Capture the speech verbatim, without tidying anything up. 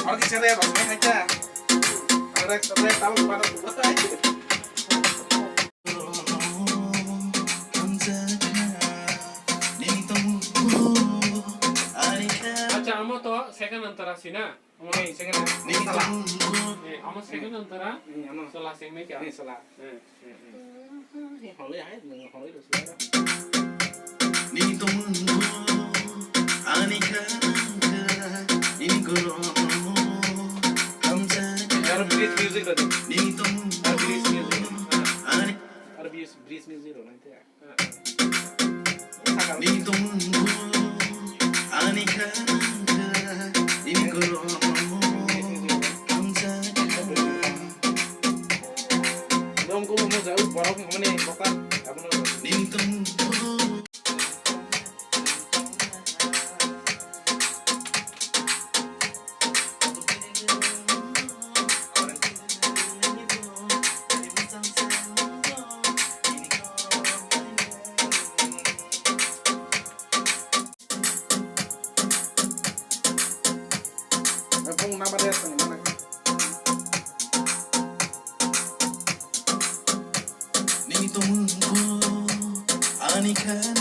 Aro kisa rap aswk hai ta. Rap, rap, tabuk pano. Acha, amo to second antara sina. Amo ni second antara. Ni sala. Eh, amo second antara. Ni amo. Sala sing ni kya? Ni sala. Eh, eh, eh. Ni tongmung ani kha, ani kha, ini goro. Aro bridge music lagi. Ni tongmung. Aro bridge music. Ani. Aro bridge, bridge music lo nanti ya. Ni tongmung ani kha, ini goro. Dong ko mo jao borok ni hwnmani bokar abono. Bung nama dia tong mana? Ni tongmung ani kha.